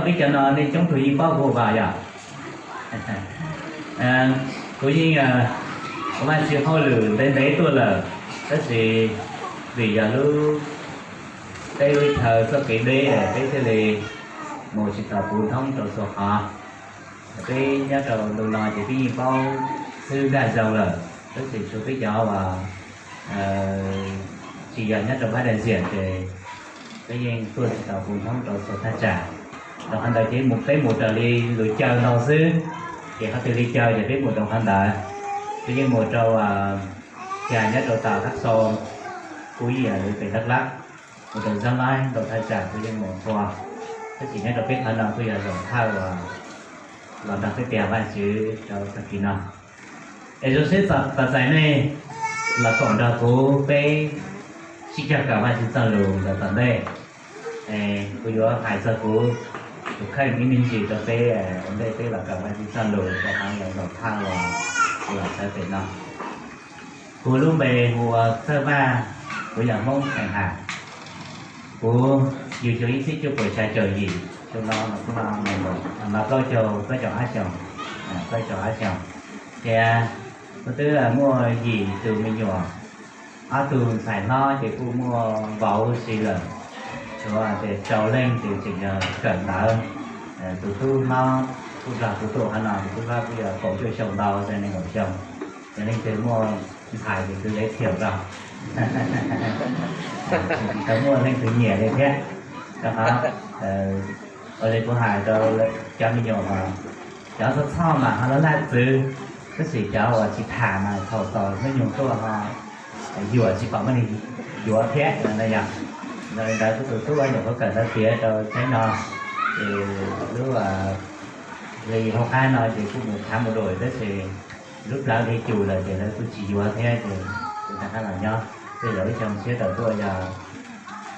Peb cov no nej coob tug yeej paub kuv ua yog. Kuv yeej ua Vajtswv hauj lwm ntev ntev tuaj lawm, tab sis vim yog lub, peb lub chaw txoj kev deb, peb thiaj li mus tsis tau puv thoob rau txhua qhov. Peb nyob rau ntu no ces peb yeej paub xwb nkag zoo lawm, tab sis tshuav peb cov uas tsis yog nyob rau pab daim ntxias ces peb yeej tuaj tsis tau puv thoob rau txhua thaj tsam. Rau qhov ntawd ces mus, peb mus raws li lus caw ntau xwb, ces qhov twg li caw ces peb mus rau qhov ntawd. Peb yeej mus rau, cas nyob rau tom Thab Xoo, kuj ib yam li pem Tab Lab, mus rau Zab Laib ntau thaj tsam kuj yeej mus txhua, tab sis nyob rau peb qhov no kuj yog zaum thawj uas los nrog peb pe Vajtswv rau tag kis no. Es zoo siab txais nej los koom nrog kuv peb sib cog kawm Vajtswv txoj lus ntawm tom ntej. Kuv yuav hais txog kuv tus kheej ib me ntsis rau peb ua ntej peb los kawm Vajtswv txoj lus rau qhov yog zaum thawj los txawv pem no. Kuv lub npe hu ua Txawj Vaj, kuv yog Hmoob Xeem Ham. Kuv yug xyoo ib txhiab cuaj puas xya caum yim, xyoo no kuv no plaub caug, plaub caug ob xyoos, plaub caug ob xyoos. Ces kuv twb muaj yim tus me nyuam, ob tug ntxhais hlob ces kuj muaj vauv si lawm, tshuav tias rau leej ces tseem yog kawm ntawv. Tus tub hlob kuj nrog kuv tuaj qhov no, tus tub hlob kuj yog kaum cuaj xyoo ntau, nees nkaum xyoo. Yog leej twg muaj ntxhais ces kuv yuav thiaj rau, tsis tau muaj leej twg nyiam li thiab. Rau qhov ua li kuv hais rau cov me nyuam mas, cov txhob txhob mas ho laj laj txwv, tab sis cov uas tsis tham mas thaum txog hnub nyoog tuaj ho yuam tsis pom muaj neeg yuav thiab no yog. Yog li ntawd kuv tus tub nyuam qhuav kawm ntawv tiav rau tsaib no, ces lub hli hauv qab no ces kuj mus khav mus dua tab sis lub plawv dhia cus lawm ces lawv kuj tsis yuav thiab ces kuv rov qab los nyob. Tej zaum ib xyoo tshiab tawm tuaj yog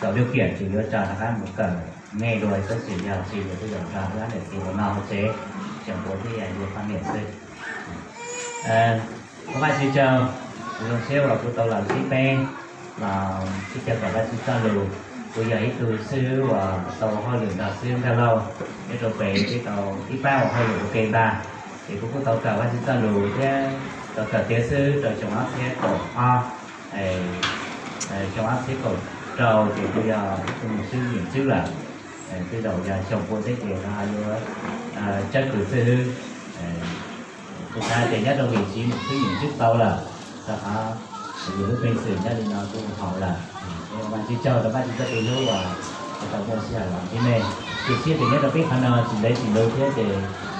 txaus lub kiam ces yuav tso rov qab mus kawm me dua tab sis yog tsis yuav twb yuav nrog lub niam txiv ua noj ua tsev, tseem ua tej yam yuav poj niam xwb. Kuv Vajtswv tsaug, kuv zoo siab uas kuv tau los sib peb los sib cog kawm Vajtswv txoj lus. Kuv yog ib tug xib hwb uas tau ua hauj lwm nrog xib hwb Nkaj Lauj nyob rau pem, peb tau ib pab ua hauj lwm ua ke ntag. Ces kuv kuj tau kawm Vajtswv txoj lus thiab tau kawm tiav xwb rau xyoo ob txhiab kaum ob, xyoo ob txhiab kaum rau ces kuv yog ib tug xib hwb Yim Tswb lawm. Tej zaum yog xyoo pua teb ces no yuav tsawb kws xib hwb. Kuv xav tias nyob rau Vim Tswb, xib hwb Yim Tswb tau lawm, rau qhov yus lub peev xwm nyob li no kuj haum lawm. Ces Vajtswv tsaug rau Vajtswv txoj kev hlub uas tau muaj sij hawm los ntsib nej. Cia siab tias nyob rau peb qhov no tsis ntev tsis luv thiab ces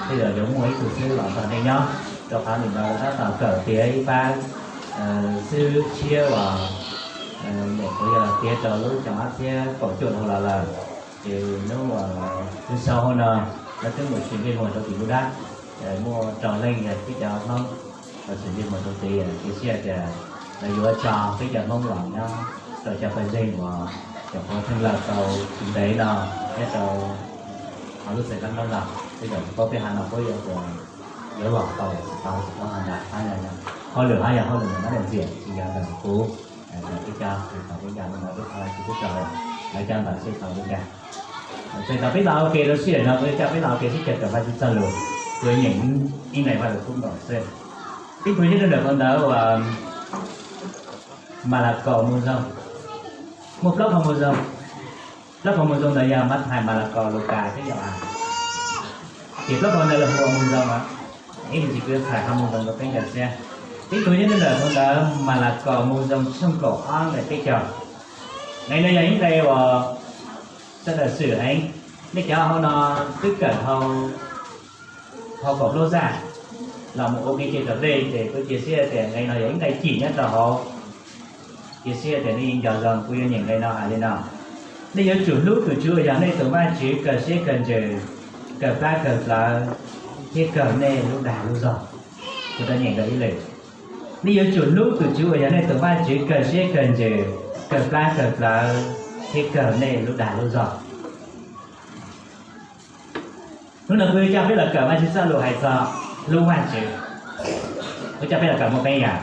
tej zaum yuav muaj ib tug xib hwb los nrog nej nyob, rau qhov nim no lawv tab tom kawm tiav ib pab xib hwb tshiab uas nyuam qhuav yog tiav rau lub xyoo ob txhiab kaum cuaj dhau los lawm. Ces hnub, hnub sau hauv no lawv twb mus tsis ntsej muag rau tim Lub Dab, muaj rau leej yog peb cov Hmoob los tsis ntsej muag rau tid. Cia siab tias lawv yuav tso peb cov Hmoob los nyob rau cov pawg ntseeg uas nyuam qhuav theej lawm tau tsis ntev no nyob rau hauv lub txhais kab ntaub no. Tej zaum tsis paub peb haiv no puab yuav, yuav los tau tsis tau, tsis paub hais ntawd. Hauj lwm haj yog hauj lwm ntawm pab daim ntxias, tsis yog ntawm kuv. Peb cov kws tau peb ncav no peb qhov tsis pub rau lawv cov ntawd seb tau li cas. Txawm tau peb los ua ke rau sij hawm no, kuv coj peb los ua ke sib cog kawm Vajtswv txoj lus, kuv nyeem ib nqe Vajluskub nkaus xwb. Ib tug nyob rau ntawm qhov ntawd uas Malakaus mus zoo, muaj plaub qhov mus zoo. Plaub qhov mus zoo ntawd yog Mathais, Malakaus, Lukas thiab Yauhas. Ces plaub qhov ntawd lawv hu ua mus zoo os. Ib me ntsis kuv yuav txhais qhov mus zoo rau peb nkawd thiab. Ib tug nyob rau ntawm qhov ntawd Malakaus mus zoo tshooj kaum ob nqe peb caug. Nqe no yog ib nqe uas sawv daws swm heev. Nej cov hauv no twb kawm dhau kaum plaub zaj los mus ua ke ces raus dej ces kuv cia siab tias nqe no yog ib nqe cim nyob rau hauv. Cia siab tias nej nco zoo, kuv yuav nyeem nqe no hais li no: Nej yuav tsum hlub tus Tswv uas yog nej tus Vajtswv kawg siab kawg ntsws, kawg plab kawg plawv, thiab kawg nej lub dag lub zog. Kuv rov nyeem rau ib lwm: Nej yuav tsum hlub tus Tswv uas yog nej tus Vajtswv kawg siab kawg ntsws, kawg plab kawg plawv, thiab kawg nej lub dag lub zog. Hnub no kuv yuav coj peb los kawm Vajtswv txoj lus hais txog hlub Vajtswv. Kuv coj peb los kawm muaj peb yam.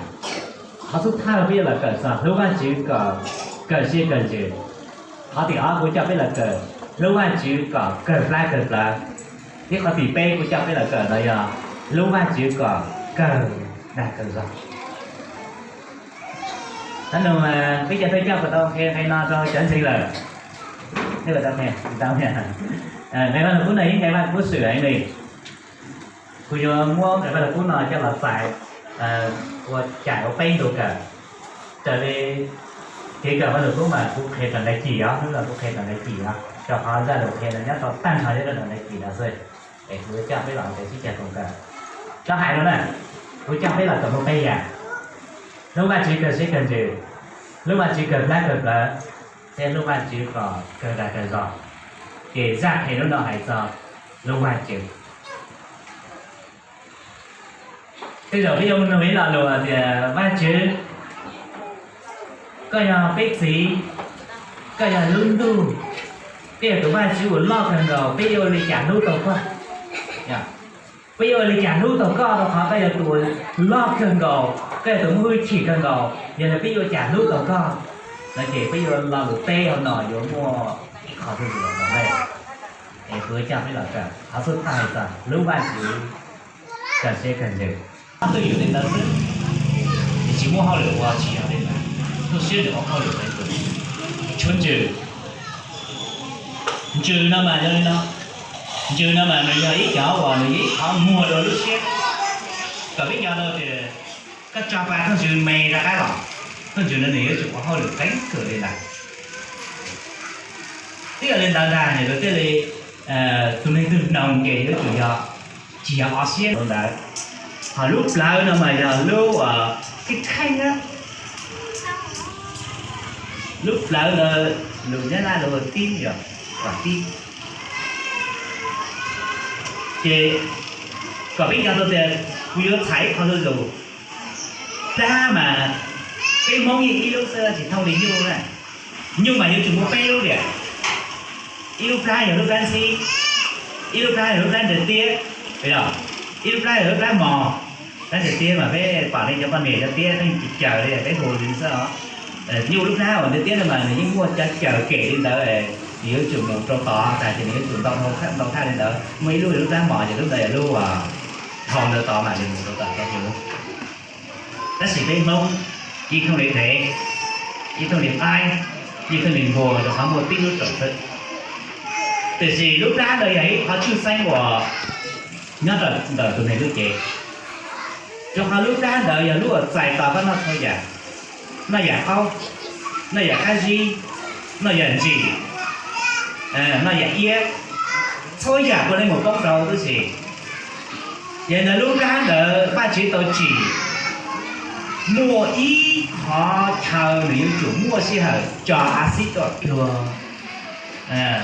Qhov xub thawj peb yuav los kawm txog hlub Vajtswv kom kawg siab kawg ntsws. Qhov tim ob kuv coj peb los kawm Hlub Vajtswv kom kawg plab kawg plawv. Ib qhov tim peb kuv coj peb los kawm no yog hlub Vajtswv kom kawg dag kawg zog. Qhov no peb cov thawj coj puas tau qhia nqe no rau cov ntseeg lawm? Nqe Vaj Lug Kub no ib nqe Vaj Lug Kub xwm heev li. Kuv yuav muab nqe Vaj Lug Kub no coj los txais ua cai ua peb ntu kawm. Raws li kev kawm Vaj Lug Kub mas kuv qhia raws nqe cim os, hnub no kuv qhia raws nqe cim os, rau qhov zaj lus qhia no nyob rau tag nrho nyob rau nqe cim no xwb. Es kuv yuav coj peb los ua kev sib ceg koom kawm. Tau hais no na, kuv coj peb los kawm muaj peb yam: hlub Vajtswv kawg siab kawg ntsws, hlub Vajtswv kawg plab kawg plawv, thiab hlub Vajtswv kom kawg dag kawg zog. Ces zaj qhia hnub no hais txog hlub Vajtswv. Tej zaum peb yuav nug ib lo lus tias, Vajtswv, koj yog peb txiv, koj yog lub ntuj, koj yog tus Vajtswv uas loj kawg nkaus, peb yuav ua li cas hlub tau koj? Peb yuav ua li cas hlub tau koj, rau qhov koj yog tus uas loj kawg nkaus, koj yog tus muaj hwj chim kawg nkaus, yog li peb yuav ua cas hlub tau koj? No ces peb yuav lo lus teb hauv no yuav muaj ib qho twg los ntawm no, es kuv yuav coj peb los kawm qhov xub thawj hais tias hlub Vajtswv kawg siab kawg ntsws. Ob tug yus li ntawd xwb, nws tsis muaj hauj lwm ua tsis yog li ntawd, lub siab nws ua hauj lwm li ntawd. Tshuav ntsws, ntsws no mas yog li no, ntsws no mas nws yog ib cov uas nws yog ib qhov muag rau lub siab. Kom peb nco rau tias koj tso pa koj ntsws me rov qab los, koj ntsws no nws yuav tsum ua hauj lwm qeeb kawg li ntawd. Twb yog li ntawd ntag, nws thiaj li, tus neeg twg hnoos ces yuav tsum yog tsis yog o siab ntawd. Ho lub plawv no mas yog lub kheej kheej na. Lub plawv ntawd lus Nyab Laj lus tib yog kom tib. Ces kom peb nco tau tias kuv yuav txhais ib qho zuj zus. Plab mas peb Hmoob yeej ib lub xwb tsis thooj li nyuj na. Nyuj mas yuav tsum muaj peb lub tiam. Ib lub plab yog lub plab ntxhib, ib lub plab yog lub plab ntiav tiab, ib lub plab yog lub plab mos. Plab ntiav tiab mas peb pom nej cov poj niam cov tiab pheej caws li peb hu li xwb os. Nyuj lub plab uas ntiav tiab no mas nws yeej muaj cov caws kem li ntawd, nws yuav tsum mus rau tod tas ces nws yuav tsum ntau thaj li ntawd. Muaj ib lub lub plab mos ces lub ntawd yog lub dhau ntawd tod mas nws mus rau tom cov nyuj. Tab sis peb Hmoob yeej thooj li dev, yeej thooj li qaib, yeej thooj li npua rau qhov muaj tib lub tsoom xwb. Tiam sis lub plab ntawd yog ib qhov tshwj xeeb uas nyob rau ntawm tus neeg lub cev, rau qhov lub plab ntawd yog lub uas txais tos koj noj txhua yam, noj yam qaub, noj yam qab zib, noj yam ntsim, noj yam iab, txhua yam puav leej mus poob rau tib si. Ces ntawm lub plab ntawd Vajtswv tau tsim muaj ib qhov chaw nws yuav tsum muaj sij hawm tso a xib tuaj pluag.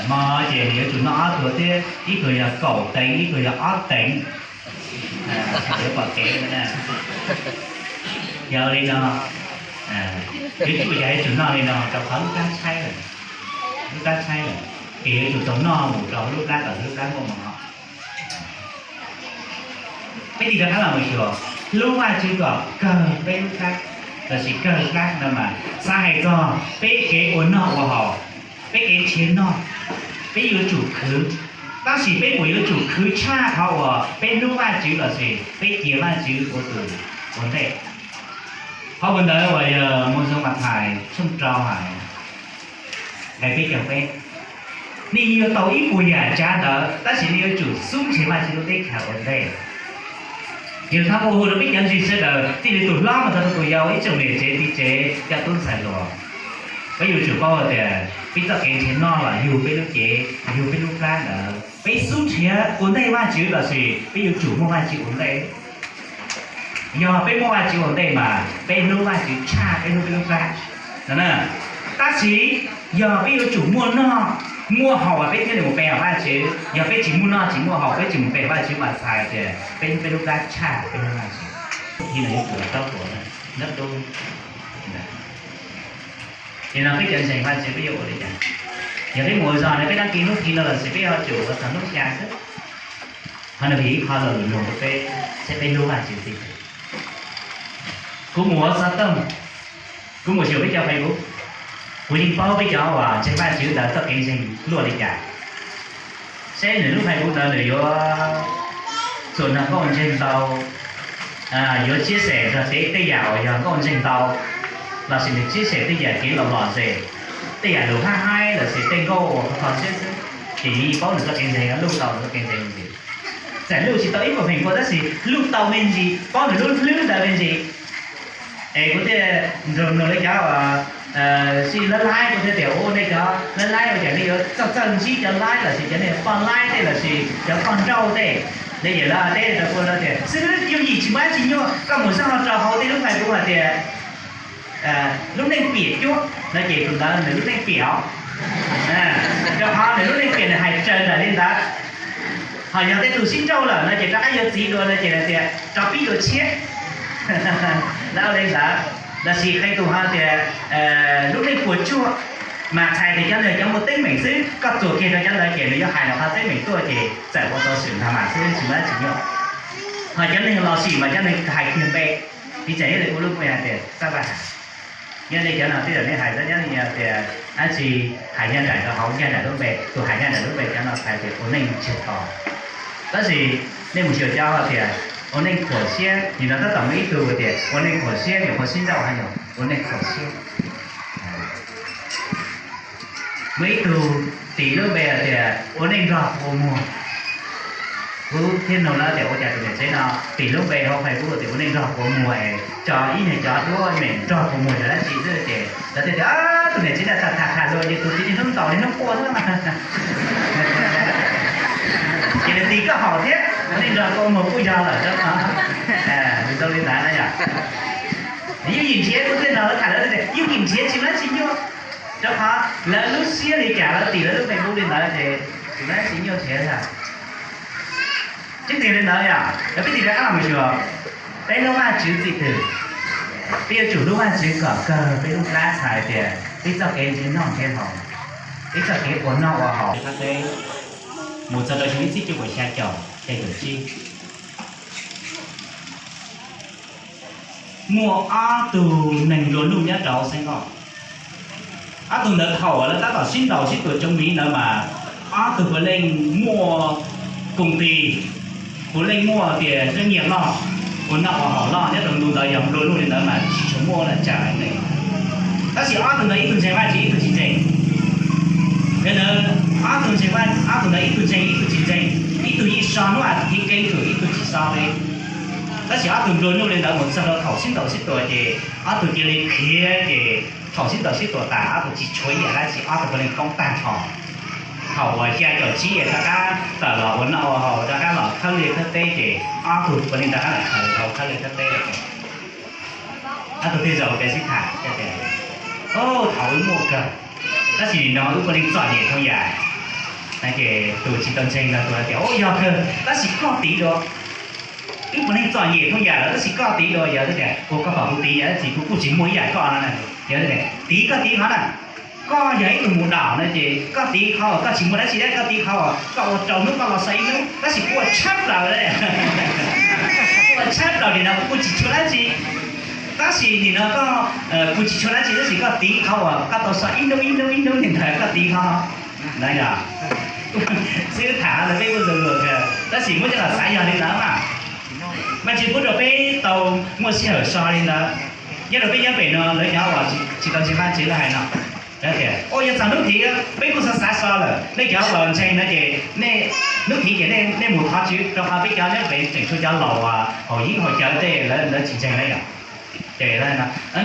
Hmo ces nws yuav tsum noj ob tug thiab, ib tug yog kaum teev, ib tug yog ob teev. Yuav pom kev na. Yog li no, yuav tsum, yog yuav tsum noj li no rau qhov lub plab tshaib lawm, lub plab tshaib lawm, ces yuav tsum tau noj mus rau lub plab kom lub plab muaj mov. Peb tig rov qab los mus xyuas hlub Vajtswv kom kawg peb lub plab, lossis kawg plab no mas xav hais txog peb kev ua noj ua haus, peb kev nrhiav noj, peb yuav tsum khwv. Tab sis peb puas yuav tsum khwv tshaj qhov uas peb hlub Vajtswv lossis peb cia Vajtswv ua tus ua ntej? Qhov uas ntawd uas yog mus zoo Mathais tshooj rau hais nqe peb caug peb, nej yuav tau ib puas yam tsav ntawd, tab sis nej yuav tsum xub nrhiav Vajtswv lub teb chaws ua ntej. Yog thov hu rau peb cov ntseeg sawv daws, txij li tus hlob mus txog rau tus yau, ib tsoom niam tsev txiv tsev, cov tub ntxhais hluas, peb yuav tsum paub tias peb txoj kev nrhiav noj los yug peb lub cev, yug peb lub plab ntawd, peb xub nrhiav ua ntej Vajtswv lossis peb yuav tsum muaj Vajtswv ua ntej. Yog peb muaj Vajtswv ua ntej mas peb hlub Vajtswv tshaj peb hlub peb lub plab no na. Tab sis yog peb yuav tsum muaj noj muaj haus peb thiaj li mus pe hawm Vajtswv, yog peb tsis muaj noj tsis muaj haus peb tsis mus pe hawm Vajtswv mas txhais tias peb hlub peb lub plab tshaj peb hlub Vajtswv. Thiab no yuav tsum tau pom nab dub. Ces no peb cov ntseeg Vajtswv peb yuav ua li cas? Yog peb mus ua zog ne peb đăng ký hnub thi no los sis peb yuav tsum ua txog hnub xya xwb? Qhov no yog ib qho lo lus nug rau peb saib peb hlub Vajtswv txij twg. Kuv mus ua xov tooj, kuv mus xyuas peb cov Facebook, kuv yeej paub peb cov uas ntseeg Vajtswv ntawd txoj kev ntseeg luaj li cas. Seb nws lub Facebook ntawd nws yuav txuas nrog nkauj ntseeg ntau, yuav tshiab xeem nrog tej yam uas yog nkauj ntseeg ntau, lossis nws tshiab xeem tej yam kev lom lom zem, tej yam lus hab haib lossis tej nkauj uas kho kho siab xwb, ces nws yeej paub nws txoj kev ntseeg, luj tau nws txoj kev ntseeg me ntsis. Txawm luj tsis tau ib puas feem pua tab sis luj tau me ntsis, paub nws lub hlwb ntawd me ntsis. Es kuv thiaj nrog nug lawv cov uas sib laib laib, kuv thiaj tias, ua nej cov laib laib ua cas nej yuav txawj txawj ntsib cov laib lossis cov nej poj laib tej lossis cov poj nrauj tej? Lawv yeej lawv teb rau kuv lawv tias, xib hwb Yooj Yim tsis muaj dab tsi nyuaj, koj mus xwb ho rau hauv tej lub Facebook hais tias lub neej piam cuab no ces tus ntawd nws lub neej piam os. Rau qhov nws lub neej piam nws hais raws nraim li ntawd. Ho yog tej tug sib nrauj lawm no ces rov qab yuav txiv dua no ces tias rov pib dua tshiab. Lawv ua li ntawd, lossis qee tus ho tias lub neej puas tsuaj, mas txhais tias cov ntawd cov muaj teeb meem xwb, koj txuas kiag rau cov ntawd ces nws yuav hais los qhov teeb meem tuaj ces txawm ua tau swm nrog mas xwb tsis muaj dab tsi nyuaj. Ho cov neeg los sim mas cov neeg hais kiag npe, piv txwv ib li kuv lub npe hais tias Xab Vaj Has. Nyob li cov no tej zaum nej hais txog nyob li tias dab tsi, hais nyaj nraim rau hauv nyaj nraim lub npe, tus hais nyaj nraim lub npe cov no txhais tias ua neej tsis tau. Tab sis nej mus xyuas cov tias ua neej khuam siab, nim no tab tom muaj ib tug tias ua neej khuam siab, nyuam qhuav sib nrauj hais tias ua neej khuam siab. Muaj ib tug tis lub npe hais tias ua neej nrog kua muag. Kuv thiaj nug lawv tias ua cas tus niam tsev no tis lub npe hauv Facebook tias ua neej nrog kua muag es cov ib niag cov duab me nrog kua muag yog dab tsi xwb ces lawv thiaj tias tus niam tsev no tham tham tham luag ces tus txiv niaj hnub ntaus niaj hnub quaj xwb. Ces nws tis koj haum thiab, ua neej nrog kua muag kuj yog lawm rau qhov nws zoo li ntawd na yom. Yooj Yim Nrhiav, kuv thiaj nrog lawv tham lawv tias Yooj Yim Nrhiav tsis muaj dab tsi nyuaj, rau qhov lawv lub siab li cas lawv tis lawv lub Facebook li ntawd ces tsis muaj dab tsi nyuaj nrhiav thiab. Tseeb tiag li ntawd yom, peb tig rov qab los mus xyuas, peb hlub Vajtswv txij twg? Peb yuav tsum hlub Vajtswv kom kawg peb lub plab txhais tias peb txoj kev nrhiav noj nrhiav haus, peb txoj kev ua noj ua haus qab teb mus txog rau xyoo ib txhiab cuaj puas xya caum, xya caum tsib. Muaj ob tug neeg nplua nuj nyob rau Xeev Khuam. Ob tug ntawd thaum uas lawv tab tom sib ntaus sib tua tsoom miv ntawd mas ob tug puav leej muaj koom tis, puav leej muaj tias nyiam loj, ua noj ua haus loj nyob rau ntu ntawd yog nplua nuj li ntawd mas tsis tshua muaj lawm tsam ne. Tab sis ob tug ntawd ib tug ntseeg Vajtswv ib tug tsis ntseeg. Yog ntawd ob tug ntseeg Vaj, ob tug ntawd ib tug ntseeg ib tug tsis ntseeg, ib tug yeej so hnub a thiv keeb kwm ib tug tsis so li. Tab sis ob tug nplua nuj li ntawd mus txog rau thaum sib ntaus sib tua ces ob tug cia li khiav ces thaum sib ntaus sib tua tas ob tug tsis tshuav ib yam dab tsi, ob tug puav leej poob tag nrho. Thaum uas xya caum tsib rov qab tawm los ua noj ua haus rov qab los khawb liaj khawb teb ces ob tug puav leej rov qab los khaws tau khawb liaj khawb teb lawm. Ob tug thiaj zaum kev sib tham, thaum wb muaj kawg, tab sis nim no wb puav leej txom nyem thooj yam. Ces tus tsis tau ntseeg no tus hais tias, o, yog kawg tab sis koj tiv dua. Wb puav leej txom nyem thooj yam lawm tab sis koj tiv dua. Yog tias, ua koj pom kuv tiv yam dab tsi, kuv kuj tsis muaj ib yam koj no. Yog tias tiv, koj tiv qhov na. Koj yog ib tug mus daum no ces koj tiv qhov uas koj tsis muaj dab tsi, koj tiv qhov uas koj ua rau hnub koj los so ib hnub, tab sis kuv ua tshab plaws li. Kuv ua tshab plaws nim no kuv kuj tsis tshuav dab tsi. Tab sis nim no koj, kuv tsis tshuav dab tsi tab sis koj tiv qhov uas koj tau so ib hnub ib hnub ib hnub li ntawd koj tiv qhov na yog. Xib tham lawv peb kuj zoo luag kawg tab sis muab coj los xav yog li ntawd mas. Vajtswv pub rau peb tau muaj sij hawm so li ntawd. Nyob rau peb nyob pem no lawv cov uas tsis tau ntseeg Vajtswv lawv hais no, lawv tias, o, yog txog hnub thiv peb kuj xav xav so lawm. Nej cov uas ntseeg no ces hnub thiv ces nej mus thov Tswv, rau qhov peb cov nyob pem tseem tshuav cov laus uas haus yeeb haus cawv tej lawv tsis ntseeg na yom. Ces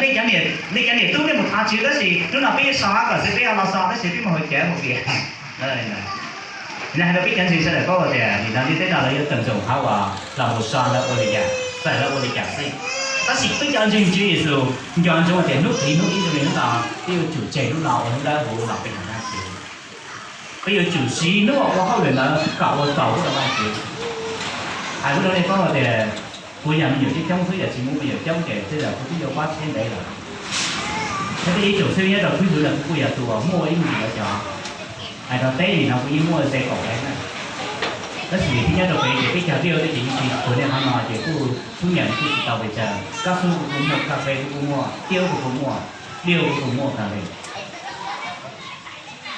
nej cov niam tub nej mus thov Tswv tab sis hnub no peb yuav so kom xwb, peb ho los so tab sis peb mus haus cawv haus pias. Hais rau peb cov ntseeg sawv daws paub tias nim no ntiaj teb no lawv yuav tawm ntsoom qhov uas los mus so lawv ua li cas, txawm lawv ua li cas xwb. Tab sis peb cov ntseeg Tswv Yexus nco ntsoov tias hnub thiv hnub ib zoo li hnub no, peb yuav tsum tseg hnub no ua hnub dawb huv los pe hawm Vajtswv. Peb yuav tsum siv hnub uas ua hauj lwm ntawd kom ua txaus hnub rau Vajtswv. Hais kuv rau nej paub tias kuv yog me nyuam coob coob xwb, yog tsis muaj me nyuam coob ces tej zaum kuv twb yuav pob txhiab ntev lawm. Thiab peb ib tsoom xib hwb nyob rau khwb hwv los kuv kuj yog tus uas muaj ib me ntsis lawv cov. Hais rau teb nim no kuv yeej muaj ze kaum leej na. Tab sis vim peb nyob rau pem ces peb cog video tej ces yeej tsis tuag nej qhov no ces kuj thub nyeem kuj tsis tau pes tsawg, kab xub kuj muaj, kab peb kuj muaj, tiab kuj muaj, diaj kuj muaj tag li.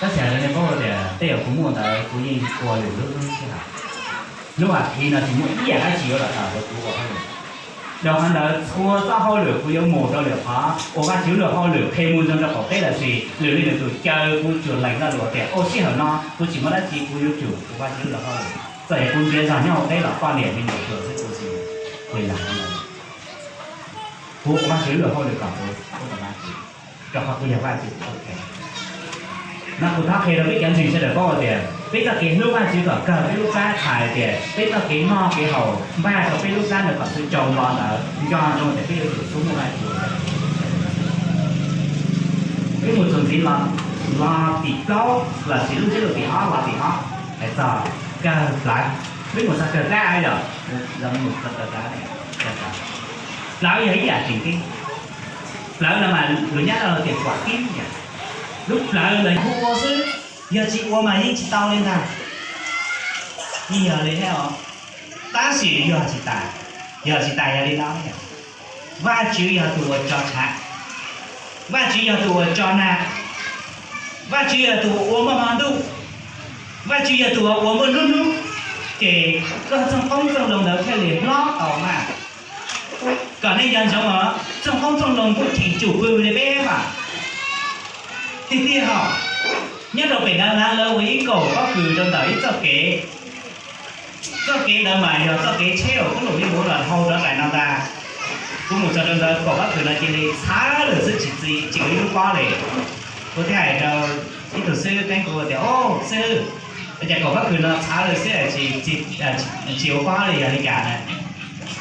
Tab sis hais rau nej paub tias tej uas kuv muaj ntawd kuv yeej ua lwm lub lub sij hawm. Lub as thiv no tsis muaj ib yam dab tsi yuav los tawm ntawm kuv ua hauj lwm. Dhau qhov ntawd txhua txoj hauj lwm kuv yuav mus rau lwm qhov uas Vajtswv lub hauj lwm qhia mus ntog rau qaum teb lawm sis lwm leej lwm tus caw kuv tsuas lees lo lus tias, Au, sij hawm no kuv tsis muaj dab tsi, kuv yuav tsum ua Vajtswv lwm hauj lwm. Txawm yog kuv ntiav zog nyob hauv teb los poj niam me nyuam xwb kuv tsis, kuv lam kuv ua Vajtswv lwm hauj lwm kom kuv, rau qhov kuv yog Vajtswv tus tub. No kuv thov qhia rau peb cov ntseeg sawv daws paub tias peb txoj kev hlub Vajtswv kom kawg peb lub plab, hais tias peb txoj kev noj kev haus npaj rau peb lub plab ntawd kom txhob tsau nto ntawd, nco ntsoov tias peb yuav tsum xub muaj Vajtswv. Peb mus txuas ntxiv los, los tim plaub los sis lub ntsiab lus tim ob, los tim ob, hais txog kawg plawv. Peb mus txog kawg plab yog, mus txog kawg plawv, plawv yog ib yam tseem ceeb. Plawv no mas luag nyob no tias kuam tib yom. Lub plawv ntawd hu ua xwb, yog tsis ua mas yeej tsis tau li ntag. Yeej yog li thiab os. Tab sis yog tsis tas, yog tsis tas yog li no, Vajtswv yog tus uas tso tshav, Vajtswv yog tus uas tso nag, Vajtswv yog tus uas ua muaj hmo ntuj, Vajtswv yog tus uas ua muaj hnub hnub. Ces koj txooj qoob txooj loo ntawd thiaj li hlob tau mas. Kom nej nco ntsoov os, txooj qoob txooj loo kuj cheem tsum pw li peb mas. Tiag tiag hos, nyob rau pem Dav Lav lawv ua ib kaum pob kws rau ntawm ib txoj kev. Txoj kev ntawd mas yog txoj kev tsheb uas kuv lus li mus los dhau rov rais no ntag. Kuv mus txog rau ntawd kaum pob kws no cia li txhav lawm xwb, tsis txi tsis ua ib lub pob li. Kuv thiaj hais rau ib tug xib hwb teeb kuv tias, Au xib hwb, cas kaum pob kws no txhav lawm xwb, tsis ua pob li yog li cas na?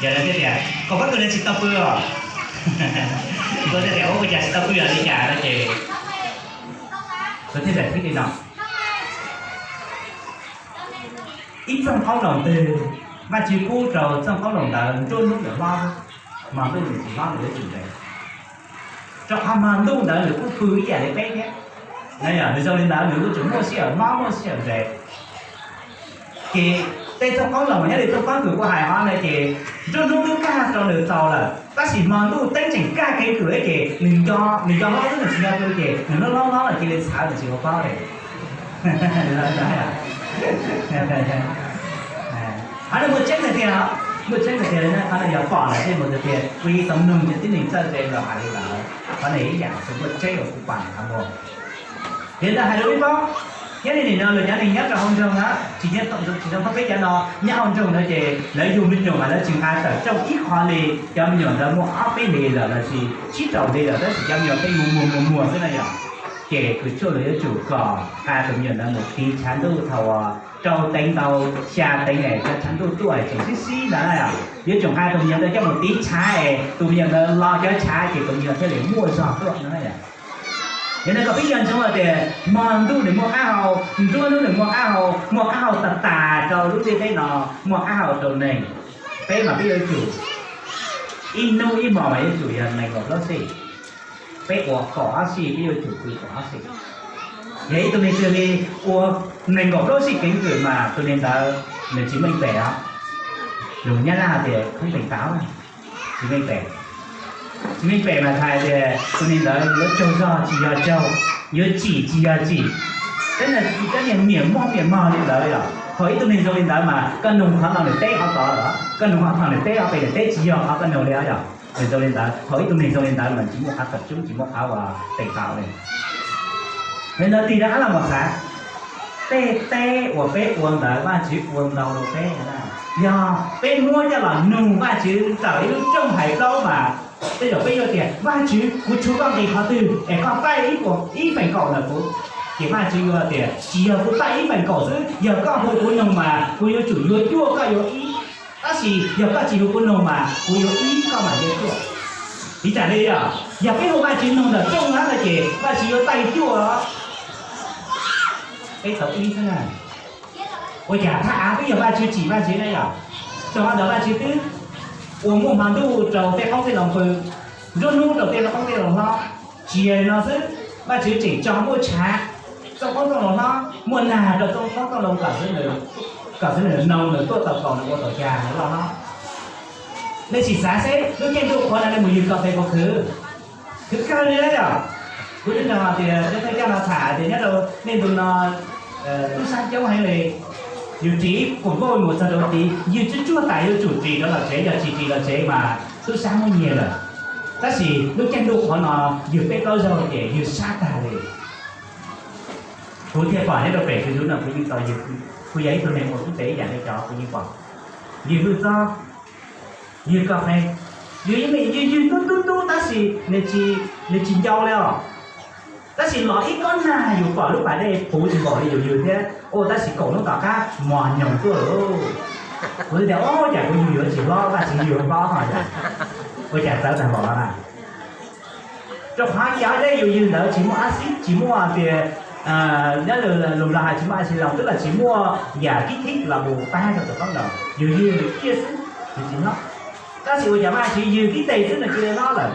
Ces lawv thiaj tias, Kaum pob kws no tsis tau pw os. Kuv thiaj tias, Ua cas tsis tau pw yog li cas no? Ces kuv thiaj tias, Thib li no, ib txooj qoob loo twg Vajtswv pub rau txooj qoob loo ntawd nruab hnub nws hlob, hmo ntuj nws tsis hlob, nws yuav tsum nres. Rau qhov hmo ntuj ntawd nws kuj pw ib yam li peb thiab. Yog nws zoo li ntawd nws yuav tsum muaj sij hawm hlob muaj sij hawm nres. Ces tej txooj qoob loo nyob li txooj pob kws kuv hais hov no ces nruab hnub twb kaj rau nws txaus lawm, tab sis hmo ntuj teeb tseem kaj kev kws ces nws nco, nws nco hlob xwb nws tsis nco pw ces nws hlob hlob hlob los cia li txhav nws tsis ua pob li. Qhov no muaj tseeb tiag tiag, muaj tseeb tiag tiag li na, qhov no yog pom lawm thiaj mus tiag tiag, kuv yeej tau nug cov tib neeg txawj ntse los hais li lawm, qhov no ib yam xwb muaj tseeb uas kuv pom qhov muag. Yog li ntawd hais rau peb paub, thiab li nim no lawv cov neeg nyob rau hauv nroog na, tsis, tsis zoo peb cov no, nyob hauv nroog na ces lawv yug me nyuam mas lawv tsis nqa tawm rooj ib qho li, cov me nyuam ntawd muaj ob peb hlis lawm los sis tsib rau hli lawm tab sis cov me nyuam pheej muag muag muag muag xwb na yom. Ces kws tshuaj lawv yuav tsum kom nqa tus me nyuam ntawd mus tiv tshav ntuj thaum uas rau teev tau xya teev es cov tshav ntuj tuaj es tseem sib sib ntawd na yom. Yuav tsum nqa tus me nyuam ntawd coj mus tiv tshav es tus me nyuam ntawd los cov tshav ces tus me nyuam thiaj li muaj zog tuaj no na yom. Yog li no kom peb nco ntsoov tias hmo ntuj nws muaj qab hau, nruab hnub nws muaj qab hau, muaj qab hau tas tas rau lub ntiaj teb no, muaj qab hau rau neeg. Peb mas peb yuav tsum, ib hnub ib hmos mas yuav tsum yog nees nkaum plaub sij. Peb ua kaum ob sij peb yuav tsum pw kaum ob sij. Yog ib tug neeg twg li ua nees nkaum plaub sij keev kwm mas tus neeg ntawd nws tsis meej pem os. Lus Nyab Laj hais tias không tỉnh táo, tsis meej pem. Tsis meej pem mas hais tias tus neeg ntawd yuav tsaug zog tsis yog tsaug, yuav tsim tsis yog tsim. Peb niaj miam mog miam mog li ntawd yom. Thaum ib tug neeg zoo li ntawd mas koj nug qhov no nws teb qhov tod lawm, koj nug qhov no nws teb qhov pem, nws teb tsis yog qhov koj nug li yom. Nws zoo li ntawd, thaum ib tug neeg zoo li ntawd mas tsis muaj qhov tập trung, tsis muaj qhov uas tỉnh táo li. Li ntawd tig rov qab los mus xav, tej teb uas peb ua ntawd Vajtswv ua ntau rau peb. Yog peb muab coj los nug Vajtswv tawm ib lub rooj hais plaub mas tej zaum peb yuav tias, Vajtswv, kuv tshuav koj nqis qhov twg es koj taij ib feem kaum ntawm kuv? Ces Vajtswv yuav tias, tsis yog kuv taij ib feem kaum xwb, yog koj hu kuv nug mas kuv yuav tsum yuav cuaj koj yuav ib. Tab sis yog koj tsis hu kuv nug mas kuv yuav ib koj mas yuav cuaj. Vim tam li yog, yog peb hu Vajtswv nug ntawm rooj hab no ces Vajtswv yuav taij cuaj os. Peb tau ib xwb na. Ua cas thaj av twb yog Vajtswv tsim Vajtswv na yom? Rau qhov ntawd Vajtswv twb ua muaj hmo ntuj rau tej qoob tej loo pw, nruab hnub rau tej qoob tej loo hlob. Tsis yog li no xwb, Vajtswv tseem tso muaj tshav, txoj qoob txoj loo hlob, muaj nag rau txoj qoob txoj loo kom xwb nws, kom xwb nws noo nws tuaj tau kaus nws ua tau cag nws loj hlob. Nej sim xav seb lub caij ntuj qhuav no nej mus ywg ko taw puas khwv? Khwv kawg li yom. Kuv twb nrog tias cov thawj coj no tham tias nyob rau nej ntu no tub sab coob heev li, yus ris kuam nkauj mus txog rau tid, yus tsuj tsuag tas yuav tsum ris rov los tsev, yog tsis ris los tsev mas tub sab muab nyiag lawm. Tab sis lub caij ntuj qhov no yug peb plaub zaug ces yug sab tag li. Kuv thiaj pom nyob rau pem kuv yug no, kuv yeej tau, kuv yog ib tug neeg ua tub tes ib yam li cov kuv yeej pom. Yug hwj txob, yug koj qhev, yug ib me yug yug tub tub tub tab sis nws tsis ncau li os. Tab sis los ib kob nag yus pom lub pas dej puv tsis npaum li yus yug thiab, ua tab sis kaum hnub tom qab mos nyoos tuaj lawm. Kuv tias, ua cas kuv yug yuav tsis hlob, Vajtswv yug hlob ho yog, ua cas txawv tag npaum no na. Rau qhov cov dej yus yug ntawd tsis muaj ab xib, tsis muaj tias, nyob lus Nplog hais tsis muaj ab xib los, twb los tsis muaj yam kib thib los mus pab rau tus qoob lawm, yus yug nws ciaj xwb, nws tsis hlob. Tab sis ua cas Vajtswv yug tib teg xwb nws cia li hlob lawm.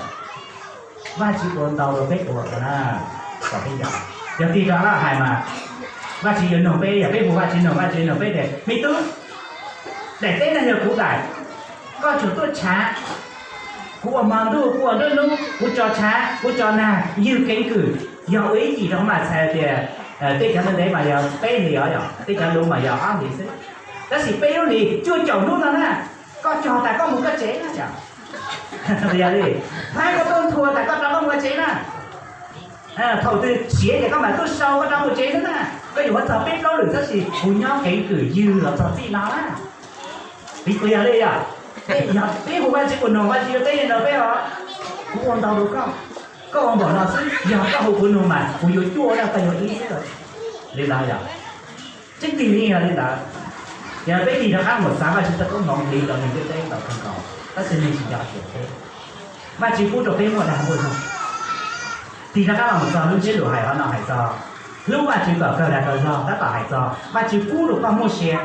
Vajtswv ua ntau rau peb ua na, kom peb nco. Yog tig rov qab hais mas Vajtswv yuav nug peb, yog peb hu Vajtswv nug, Vajtswv nug peb tias, me tub, daim teb no yog kuv daim, koj tsuas tuaj tshav. Kuv ua hmo ntuj, kuv ua nruab hnub, kuv tso tshav, kuv tso nag, ywg keeb kwm, yog ua ib cim rau mam txhais tias tej cov ntev ntev mas yog peb hlis os, yog tej cov luv mas yog ob hlis xwb. Tab sis peb lub hlis cuaj caum hnub no na, koj cog tas koj mus koj tsev na yom. Yog li, hab koj tuaj nthua tas koj rov qab mus koj tsev na. Thaum twg siav ces koj mam tuaj sau koj rov mus tsev xwb na. Koj yuav ua txog peb plaub lwm tab sis kuv nyob keeb kwm ywg los txog txij no na. Vim kuv yog li yog, yog peb hu Vajtswv kuv nug Vajtswv yuav teb li ntawd peb os. Kuv ua ntau rau koj, koj ua npaum no xwb, yog koj hu kuv nug mas kuv yuav cuaj na, koj yuav ib xwb. Li ntawd yog tseeb tig li yog li ntawd. Yog peb tig rov qab mus xav Vajtswv txoj koob hmoov hliv rau neeg ntiaj teb ntau kawg nkaus, tab sis neeg tsis nco qab peb. Vajtswv pub rau peb muaj dag muaj zog. Tig rov qab los txog lub ntsiab lus hais qhov no hais txog hlub Vajtswv kom kawg dag kawg zog, tab tom hais txog Vajtswv pub rau koj muaj sia,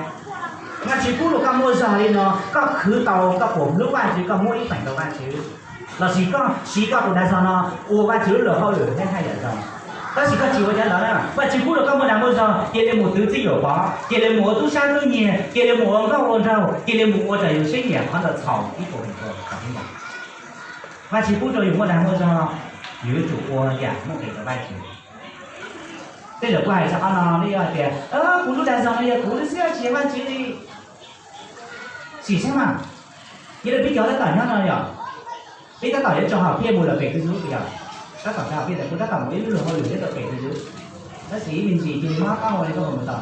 Vajtswv pub rau koj muaj zog li no, koj khwv tau koj puas hlub Vajtswv, koj muab ib feem rau Vajtswv, lossis koj siv koj tus dag zog no ua Vajtswv lub luag hauj lwm thiab haj yam zoo. Tab sis koj tsis ua cov ntawd na, Vajtswv pub rau koj muaj dag muaj zog, cia li mus twv txij yuam pov, cia li mus ua tub sab tub nyiag, cia li mus ua nkauj ua nraug, cia li mus ua raws yus siab nyiam, qhov ntawd txhaum ib puas feem pua. Vajtswv pub rau yus muaj dag muaj zog, yus yuav tsum ua yam muaj nqis rau Vajtswv. Tej zaum kuv hais txog qhov no nej yuav hais tias, kuv lub dag zog no yog kuv lub xwb tsis yog Vajtswv li. Sim saib mas, cia li peb cov tab tom nyob no yog, peb tab tom yuav tso hom phiaj mus lawm pem tus yug yog, tab tom tso hom phiaj tas kuv tab tom mus ib lub luag hauj lwm nyob rau pem tus yug, tab sis ib me ntsis cia li mob qab ua li koj puas mus tau?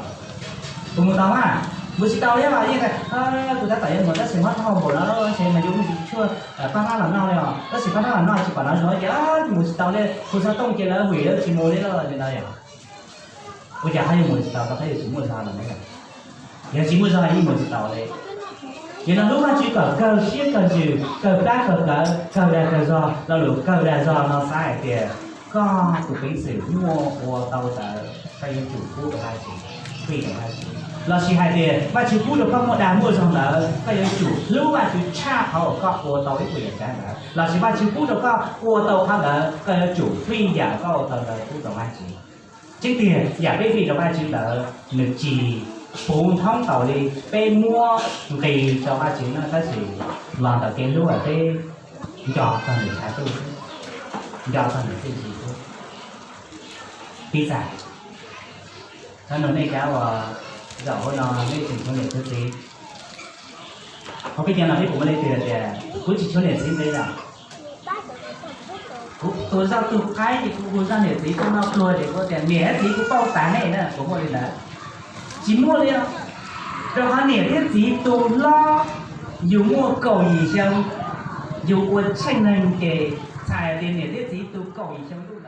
Puas mus tau mas? Mus tsis tau li os, yeej tias kuv tab tom yuav mus tab sis mob taub hau npaum no ces mas yuav mus tsis tshuaj pab hnab los noj li os, tab sis pab hnab los noj tsis pom nov zoo ces mus tsis tau li, hu xov tooj ces lawv vim lawv tsis mus li los li ntawd yog. Ua cas qhov yuav mus tsis tau, rau qhov yus tsis muaj zog los ne yog? Yog tsis muaj zog yeej mus tsis tau li. Yog no hlub Vajtswv kom kawg siab kawg ntsws, kawg plab kawg plawv, kawg dag kawg zog, lo lus kawg dag zog no xav hais tias koj tus peev xwm muaj ua tau ntawd koj yuav tsum pub rau Vajtswv, plig rau Vajtswv. Lossis hais tias Vajtswv pub rau koj muaj dag muaj zog ntawd koj yuav tsum hlub Vajtswv tshaj qhov uas koj ua tau ib puas yam tsav ntawd. Lossis Vajtswv pub rau koj ua tau qhov ntawd koj yuav tsum plig yam koj ua tau ntawd pub rau Vajtswv. Tseeb tiag yam peb plig rau Vajtswv ntawd nws tsis puv nthoob taus li peb muab nqis rau Vajtswv na, tab sis los ntawm kev hlub uas peb nco txog nws tshav tuj xwb, nco txog nws txuj ci xwb. Piv txwv, no nug nej cov uas zaum hauv no nej tseem tshuav niam tshuav txiv. Hauv peb cov no peb puas muaj leej twg tias kuv tsis tshuav niam txiv ntev lawm? Kuv tus zaj tus qaib ces kuv hu zaj niam txiv tuaj noj pluag ces kuv tias niam thiab txiv kuv pauj tas nej na, puas muaj li ntawd? Tsis muaj li os. Rau qhov niam thiab txiv tus hlob yus muaj kaum yim xyoo, yus ua tsheej neeg ces txhais tias niam thiab txiv tus kaum yim xyoo ntuj